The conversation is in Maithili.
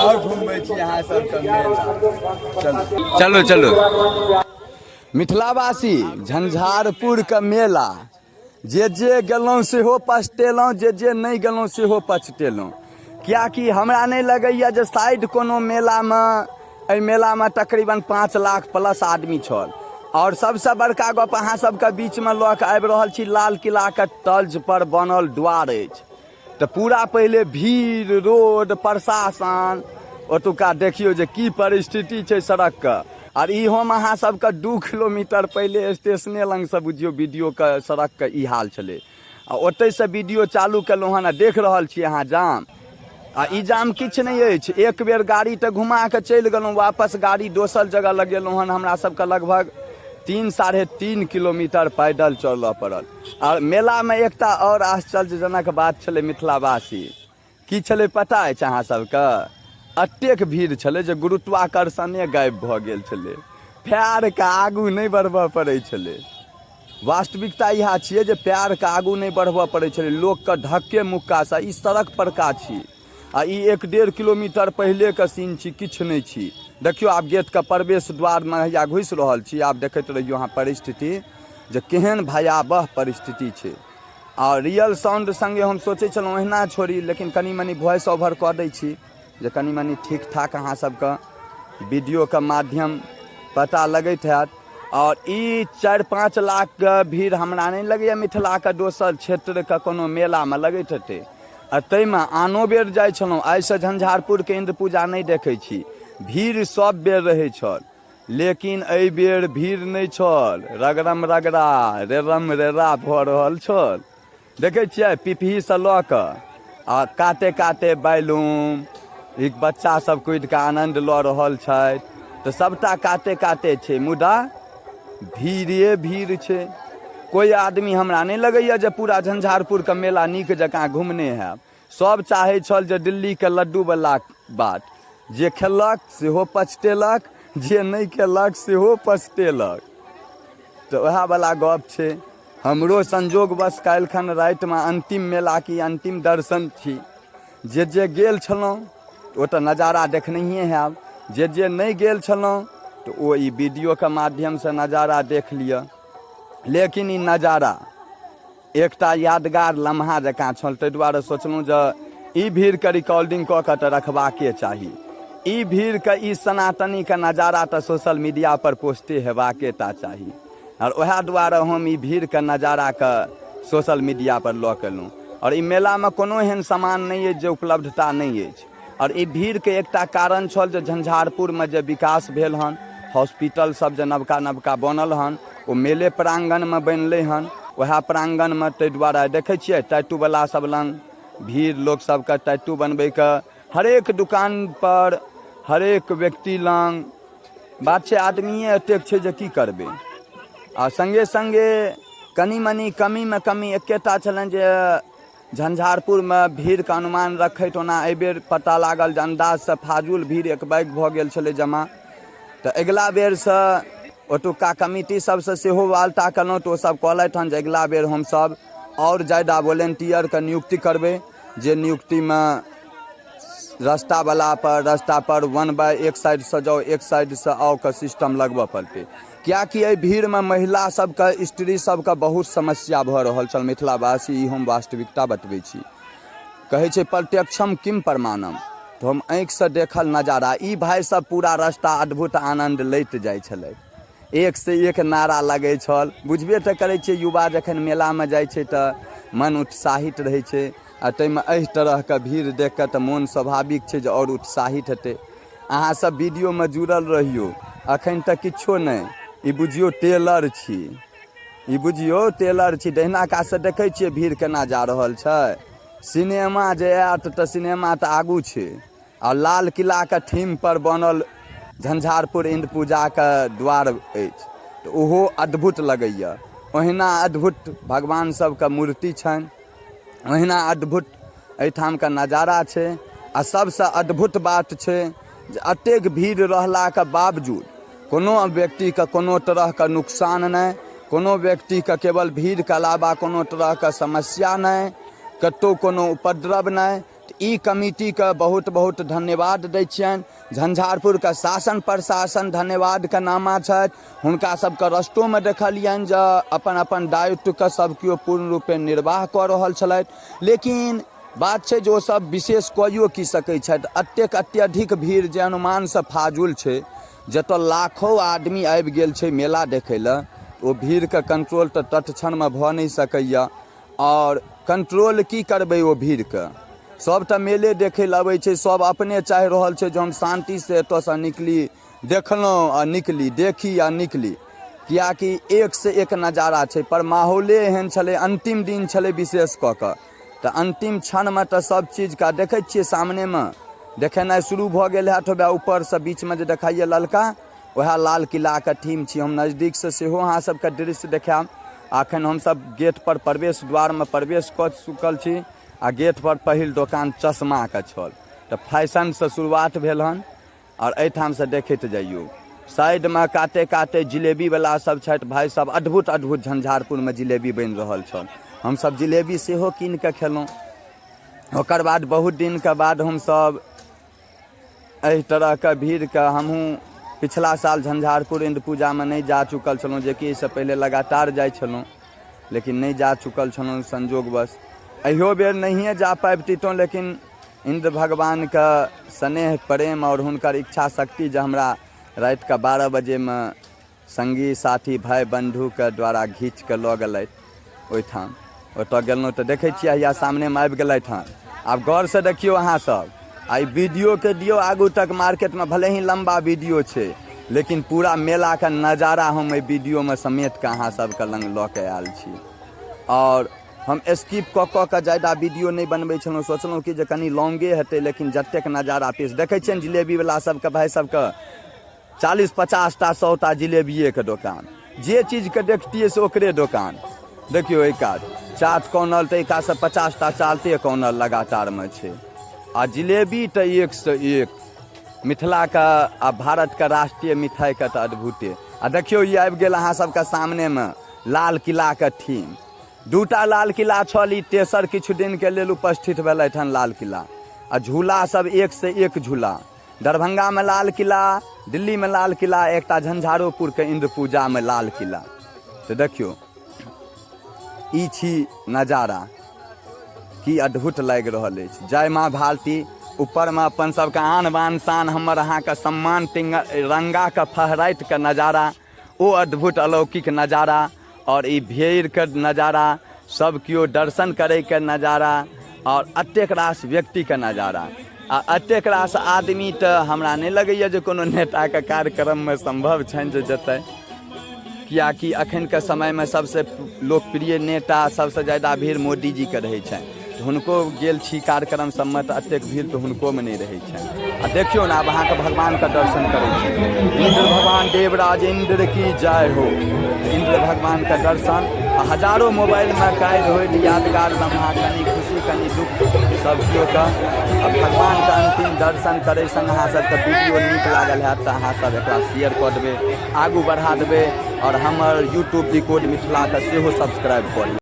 आओर घुमबै छी अहाँ सबके मेला। चलू चलू चलू। मिथिलावासी, झंझारपुरके मेला जे जे गेलहुँ सेहो पछतेलहुँ, जे जे नहि गेलहुँ सेहो पछतेलहुँ, किएकि हमरा नहि लगैए जे साइड कोनो मेलामे, एहि मेलामे तकरीबन 5 लाख प्लस आदमी छल। आओर सबसँ बड़का गप अहाँ सबके बीचमे लऽ कऽ आबि रहल छी, लाल किलाके तर्जपर बनल द्वार अछि, तऽ पूरा पहिले भीड़, रोड, प्रशासन, ओतुका देखियौ जे की परिस्थिति छै सड़कके। आर ई हम अहाँ सबके 2 किलोमीटर पहिले स्टेशने लगसँ बुझियौ वीडियोके सड़कके ई हाल छलै, आ ओतहिसँ वीडियो चालू केलहुँ हन, आ देख रहल छी अहाँ जाम। आ ई जाम किछु नहि अछि, एक बेर गाड़ी तऽ घुमा कऽ चलि गेलहुँ, वापस गाड़ी दोसर जगह लगेलहुँ हन। हमरा सबके लगभग 3 3.5 किलोमीटर पैदल चलऽ पड़ल। आओर मेलामे एकटा आओर आश्चर्यजनक बात छलै मिथिलावासी, की छलै पता अछि अहाँ सबके? एतेक भीड़ छलै जे गुरुत्वाकर्षणे गायब भऽ गेल छलै, पएरके आगू नहि बढ़बऽ पड़ै छलै। वास्तविकता इएह छियै जे पएरके आगू नहि बढ़बऽ पड़ै छलै लोकके धक्के मुक्कासँ। ई सड़क परका छी आ ई 1-1.5 किलोमीटर पहिलेके सीन छी, किछु नहि छी। देखियौ, आब गेटके प्रवेश द्वारमे हैया घुसि रहल छी। आब देखैत रहियौ अहाँ परिस्थिति जे केहन भयावह परिस्थिति छै। आ रियल साउंड सङ्गे हम सोचै छलहुँ ओहिना छोड़ी, लेकिन कनि मनि वॉइस ओवर कऽ दै छी जे कनि मनि ठीक ठाक अहाँ सबके वीडियोके माध्यम पता लगैत हैत। आओर ई 4-5 लाखके भीड़ हमरा नहि लगैए मिथिलाके दोसर क्षेत्रके कोनो मेलामे लगैत हेतै। आ ताहिमे आनो बेर जाइ छलहुँ, आइसँ झंझारपुरके इन्द्र पूजा नहि देखै छी, भीड़ सब बेर रहै छल, लेकिन एहि बेर भीड़ नहि छल, रगड़म रगड़ा रेरम रेरा भऽ रहल छल। देखै छियै, पिपहीसँ लऽ कऽ आ काते काते बैलूम, एक बच्चा सब कुदि कऽ आनन्द लऽ रहल छथि, तऽ सबटा काते काते छै, मुदा भीड़े भीड़ छै। कोइ आदमी हमरा नहि लगैए जे पूरा झंझारपुरके मेला नीक जकाँ घुमने हैब। सब चाहै छल जे दिल्लीके लड्डूवला बात, जे खेलक सेहो पछतेलक, जे नहि खेलक सेहो पछतेलक। तऽ वएहवला गप छै। हमरो संजोगवश काल्हिखन रातिमे अन्तिम मेलाके अन्तिम दर्शन छी। जे जे गेल छलहुँ ओ तऽ नजारा देखनहिए हैब, जे जे नहि गेल छलहुँ तऽ ओ ई वीडियोके माध्यमसँ नजारा देख लिअ। लेकिन ई नजारा एकटा यादगार लम्हा जकाँ छल, ताहि दुआरे सोचलहुँ जे ई भीड़के रिकॉर्डिंग कऽ कऽ तऽ रखबाके चाही। ई भीड़के, ई सनातनीके नजारा तऽ सोशल मीडिया पर पोस्टे हेबाके टा चाही। आओर वएह दुआरे हम ई भीड़के नजाराके सोशल मीडिया पर लऽ कऽ एलहुँ। आओर ई मेलामे कोनो एहन सामान नहि अछि जे उपलब्धता नहि अछि। आओर ई भीड़के एकटा कारण छल जे झंझारपुरमे जे विकास भेल हन, हॉस्पिटल सब जे नवका नवका बनल हन, ओ मेले प्राङ्गणमे बनलै हन, वएह प्राङ्गणमे। ताहि दुआरे देखै छियै टैटूवला सब लग भीड़, लोक सबके टैटू बनबैके हरेक दुकानपर हरेक व्यक्ति लग बात छै, आदमिए एतेक छै जे की करबै। आ सङ्गे सङ्गे कनि मनि कमीमे कमी एकेटा छलनि जे झंझारपुरमे भीड़के अनुमान रखैत ओना एहिबेर पता लागल जे अन्दाजसँ फाजुल भीड़ एकबैग भऽ गेल छलै जमा। तऽ अगिला बेरसँ ओतुका कमिटी सबसँ सेहो वार्ता केलहुँ, तऽ ओसब कहलथि हन जे अगिला बेर हमसब आओर ज्यादा वोलेंटियरके नियुक्ति करबै, जे नियुक्तिमे रस्तावला पर रस्ता पर वन बाय एक साइडसँ जाउ एक साइडसँ आउ के सिस्टम लगबऽ पड़तै, किएकि एहि भीड़मे महिला सबके, स्त्री सबके बहुत समस्या भऽ रहल छल। मिथिलावासी, ई हम वास्तविकता बतबै छी। कहै छै प्रत्यक्षम किम प्रमाणम, तऽ हम आँखिसँ देखल नजारा। ई भाइ सब पूरा रास्ता अद्भुत आनन्द लैत जाइ छलथि, एक से एक नारा लगै छल। बुझबे तऽ करै छियै, युवा जखन मेलामे जाइ छै तऽ मन उत्साहित रहै छै, आ ताहिमे एहि तरहके भीड़ देख कऽ तऽ मोन स्वाभाविक छै जे आओर उत्साहित हेतै। अहाँ सब वीडियोमे जुड़ल रहियौ। अखन तऽ किछो नहि, ई बुझियौ टेलर छी, ई बुझियौ टेलर छी। दहिना कातसँ देखै छियै भीड़ केना जा रहल छै। सिनेमा जे आयत तऽ सिनेमा तऽ आगू छै, आ लाल किलाके थीम पर बनल झंझारपुर इन्द्र पूजाके द्वार अछि, तऽ ओहो अद्भुत लगैए। ओहिना अद्भुत भगवान सबके मूर्ति छनि, ओहिना अद्भुत एहिठामके नजारा छै। आ सबसँ अद्भुत बात छै जे एतेक भीड़ रहलाके बावजूद कोनो व्यक्तिके कोनो तरहके नुकसान नहि, कोनो व्यक्तिके केवल भीड़के अलावा कोनो तरहके समस्या नहि, कतहु कोनो उपद्रव नहि। ई कमिटीके बहुत बहुत धन्यवाद दै छियनि। झंझारपुरके शासन प्रशासन धन्यवादके नामा छथि। हुनका सबके रस्तोमे देखलियनि जे अपन अपन दायित्वके सब केओ पूर्ण रूपे निर्वाह कऽ रहल छलथि। लेकिन बात छै जे ओ सब विशेष कइयो की सकै छथि, एतेक अत्यधिक भीड़ जे अनुमानसँ फाजुल छै, जतऽ लाखो आदमी आबि गेल छै मेला देखै लए, ओ भीड़के कंट्रोल तऽ तत्क्षणमे भऽ नहि सकैए। आओर कंट्रोल की करबै ओ भीड़के, सब तऽ मेले देखै लए अबै छै, सब अपने चाहि रहल छै जे हम शान्तिसँ एतऽसँ निकली, देखलहुँ आ निकली, देखी आ निकली, किएकि एकसँ एक नजारा छै। पर माहौले एहन छलै, अन्तिम दिन छलै विशेष कऽ कऽ, तऽ अन्तिम क्षणमे तऽ सब चीजके देखै छियै सामनेमे देखेनाइ शुरू भऽ गेल हैत। होबे ऊपरसँ बीचमे जे देखाइए ललका, वएह लाल किलाके थीम छी। हम नजदीकसँ सेहो अहाँ सबके दृश्य देखायब। अखन हमसब गेटपर प्रवेश द्वारमे प्रवेश कऽ चुकल छी आ गेटपर पहिल दोकान चश्माके छल, तऽ फैशनसँ शुरुआत भेल हन। आओर एहिठामसँ देखैत जइयौ, साइडमे काते काते जिलेबीवला सब छथि भाइ सब। अद्भुत अद्भुत झंझारपुरमे जिलेबी बनि रहल छल, हमसब जिलेबी सेहो कीन कऽ खेलहुँ। ओकर बाद बहुत दिनके बाद हमसब एहि तरहके भीड़के, हमहूँ पिछला साल झंझारपुर इन्द्र पूजामे नहि जा चुकल छलहुँ, जेकि एहिसँ पहिले लगातार जाइ छलहुँ, लेकिन नहि जा चुकल छलहुँ संजोगवश। एहियो बेर नहिए जा पाबितहुँ, लेकिन इन्द्र भगवानके स्नेह प्रेम आओर हुनकर इच्छा शक्ति जे हमरा रातिके 12 बजेमे सङ्गी साथी भाइ बन्धुके द्वारा घीच कऽ लऽ गेलथि ओहिठाम। ओतऽ गेलहुँ तऽ देखै छियै हैया सामनेमे आबि गेलथि हन। आब गौरसँ देखियौ अहाँ सब, आ ई वीडियोके दियौ आगू तक मार्केटमे, भले ही लम्बा वीडियो छै, लेकिन पूरा मेलाके नजारा हम एहि वीडियोमे समेट कऽ अहाँ सबके लग लऽ कऽ आयल छी। आओर हम स्किप कऽ कऽ के ज्यादा वीडियो नहि बनबै छलहुँ, सोचलहुँ कि जे कनि लॉन्गे हेतै, लेकिन जतेक नजारा पीस देखै छियनि जिलेबीवला सबके भाइ सबके 40 50 टा 100 टा जिलेबिएके दोकान, जे चीजके देखतियै से ओकरे दोकान। देखियौ एहि कात चाट कॉर्नर, तऽ एहि कातसँ 50 टा चाटे कॉर्नर लगातारमे छै। आ जिलेबी तऽ एकसँ एक मिथिलाके आ भारतके राष्ट्रीय मिठाइके तऽ अद्भुते। आ देखियौ ई आबि गेल अहाँ सबके सामनेमे लाल किलाके थीम। दूटा लाल किला छल, ई तेसर किछु दिनके लेल उपस्थित भेलथि हन लाल किला। आ झूला सब एक से एक झूला, दरभंगामे लाल किला, दिल्लीमे लाल किला, एकटा झंझारोपुरके इन्द्र पूजामे लाल किला। तऽ देखियौ ई छी नजारा, की अद्भुत लागि रहल अछि। जय माँ भारती। ऊपरमे अपन सबके आन बान शान हमर अहाँके सम्मान तिरंगाके फहराइत के नजारा, ओ अद्भुत अलौकिक नजारा। आओर ई भीड़के नजारा, सब केओ दर्शन करैके नजारा, आओर एतेक रास व्यक्तिके नजारा आ एतेक रास आदमी, तऽ हमरा नहि लगैए जे कोनो नेताके कार्यक्रममे सम्भव छनि जे जेतै, किएकि एखनके समयमे सबसँ लोकप्रिय नेता, सबसँ ज्यादा भीड़ मोदीजीके रहै छनि। तऽ हुनको गेल छी कार्यक्रम सबमे तऽ एतेक भीड़ तऽ हुनकोमे नहि रहै छनि। आ देखियौ ने, आब अहाँके भगवानके दर्शन करै छी। इन्द्र भगवान देवराज इन्द्र की जय हो। इन्द्र भगवानके दर्शन आ हजारो मोबाइलमे कैद होइत यादगार लम्हा, कनि खुशी कनि दुख सब केओके। आ भगवानके अन्तिम दर्शन करै संग अहाँ सबके वीडियो नीक लागल हैत तऽ अहाँ सब एकरा शेयर कऽ देबै, आगू बढ़ा देबै, आओर हमर यूट्यूब डिकोड मिथिलाके सेहो सब्सक्राइब कऽ लेबै।